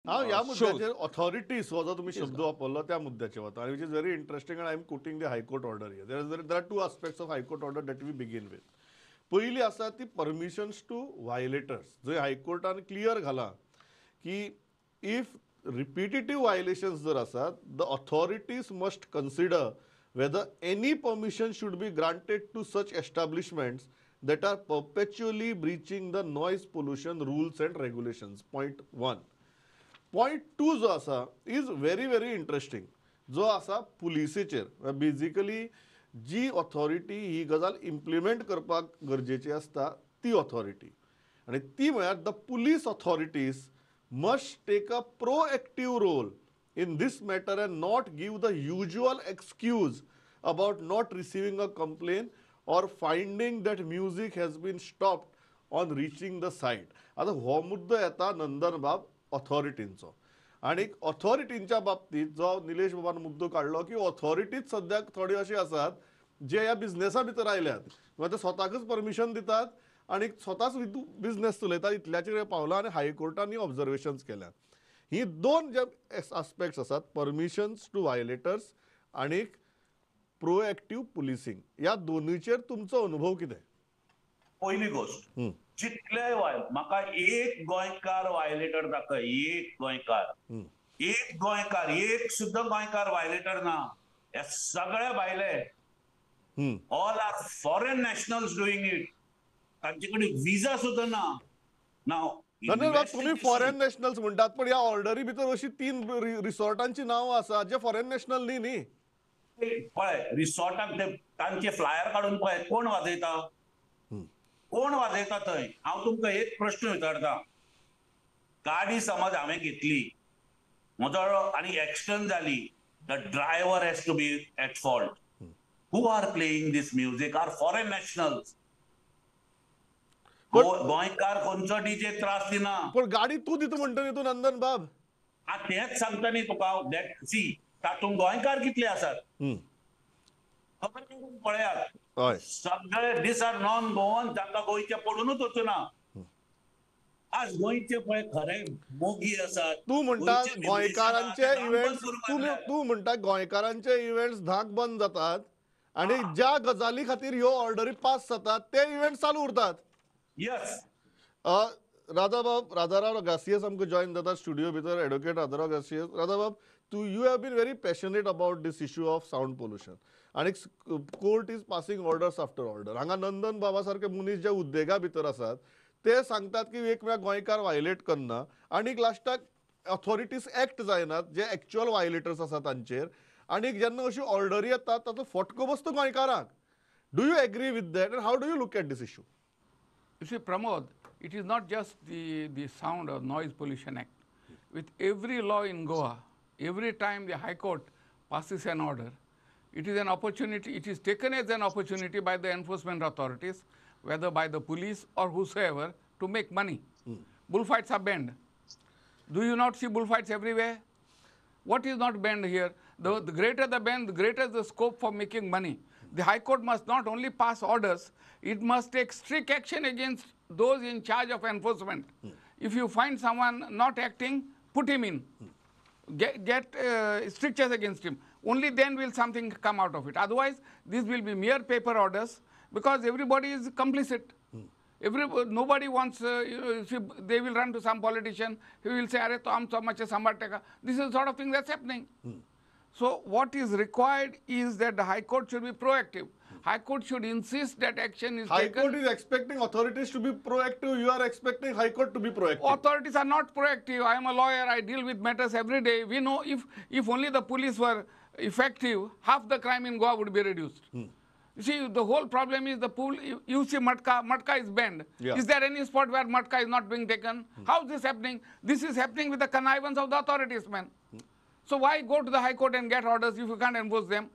हांव ह्या मुद्द्याचेर ऑथॉरिटीज हो जो तुमी शब्द वापरलो त्या मुद्द्याचेर वता आनी which is very interesting and I am quoting the high court order here. There are two aspects of high court order that we begin with. पयली आसा ती परमिशन्स टू व्हायलेटर्स, जंय हायकोर्टान क्लियर घालां की if repetitive violations जर आसात, the authorities must consider whether any permission should be granted to such establishments that are perpetually breaching the noise pollution rules and regulations. Point 1. Point 2 जो आसा is very very interesting, जो आसा पुलिसेचेर. Basically जी authority ही गजाल implement करपाक गरजेची आसता ती ऑथॉरिटी, आनी ती म्हळ्यार the police authorities must take a proactive role in this matter and not give the usual excuse about not receiving a complaint or finding that music has been stopped on reaching the site. आतां हो मुद्दो येता नंदन बाब ऑथॉरिटींचो, आनी ऑथॉरिटींच्या बाबतींत जो निलेश बाबान मुद्दो काडलो की ऑथॉरिटीज सद्याक थोड्यो अशी आसात जे ह्या बिजनेसा भितर आयल्यात, किंवा ते स्वताकच परमिशन दितात आनी स्वताच बिजनेस चलयतात, इतल्याचेर पावला आनी हायकोर्टान ही ऑब्जर्वेशन्स केल्या. ही दोन जे आस्पेक्ट्स आसात, परमिशन्स टू व्हायलेटर्स आनी प्रोएक्टीव पुलिसींग, ह्या दोनूचेर तुमचो अनुभव कितें? पयली गोश्ट, जितले म्हाका एक गोंयकार व्हायलेटर दाखय, एक गोंयकार, एक गोंयकार, एक सुद्दां गोंयकार व्हायलेटर ना. हे सगळे भायले, all are foreign nationals doing it. तांचे कडेन विजा सुद्दां ना. ना तुम्ही फॉरेन नॅशनल्स म्हणटात, पण ह्या ऑर्डरी भितर अशी 3 रिसॉर्टांची नांवां आसा जे फॉरेन नॅशनल न्ही. न्ही पळय रिसॉर्टाक ते तांचे फ्लायर काडून पळय कोण वाजयता, कोण वाजयता थंय. हांव तुमकां एक प्रश्न विचारता, गाडी समज हांवें घेतली म्हजो आनी एक्सिडंट जाली, the driver has to be at fault. Who are playing this music are foreign nationals. गोंयकार खंयचो डीजे त्रास दिना. पण गाडी तूं दिता म्हणटा न्ही तूं नंदन बाब. तेंच सांगता न्ही तुका, that सी तातूंत गोंयकार कितले आसात खबर करून पळयात. सगळे these are non Goan, तांकां गोंयचे पडूनच वचना. आज गोंयचे पळय खरे मोगी आसात. तूं म्हणटा गोंयकारांचे इव्हेंट्स, तूं म्हणटा गोंयकारांचे इव्हेंट्स धाक बंद जातात आनी ज्या गजाली खातीर ह्यो ऑर्डरी पास जातात ते इव्हेंट चालू उरतात. यस. राधाबाब, राधाराव गासियस आमकां जॉयन जाता स्टुडियो भितर, एडवोकेट राधाराव गासियस. राधाबाब, तूं you have been very passionate about this issue of sound pollution आनी court is passing orders after order. हांगा नंदन बाबा सारके मनीस जे उद्देगा भितर आसात ते सांगतात की एक वेळा गोंयकार व्हायलेट करना आनी लास्टाक ऑथॉरिटीज एक्ट जायनात जे एक्च्युअल व्हायलेटर्स आसा तांचेर, आनी जेन्ना अशी ऑर्डरी येतात ताचो फटको बसता गोंयकारांक. Do you agree with that and how do you look at this issue? You see, Pramod, it is not just the Sound or Noise Pollution Act. With every law in Goa, every time the High Court passes an order, it is an opportunity, it is taken as an opportunity by the enforcement authorities, whether by the police or whosoever, to make money. Bullfights are banned. Do you not see bullfights everywhere? What is not banned here? The greater the ban, the greater the scope for making money. The High Court must not only pass orders, it must take strict action against those in charge of enforcement. If you find someone not acting, put him in. Get strictures against him. Only then will something come out of it. Otherwise, this will be mere paper orders because everybody is complicit. Nobody wants, they will run to some politician, he will say, Arey, to am so much sambar teka. This is the sort of thing that's happening. So what is required is that the High Court should be proactive. High Court should insist that action is taken. High Court is expecting authorities to be proactive. You are expecting High Court to be proactive. Authorities are not proactive. I am a lawyer. I deal with matters every day. We know if only the police were effective, half the crime in Goa would be reduced. You see, the whole problem is the pool. You see matka. Matka is banned. Yeah. Is there any spot where matka is not being taken? How is this happening? This is happening with the connivance of the authorities, man. So why go to the High Court and get orders if you can't enforce them?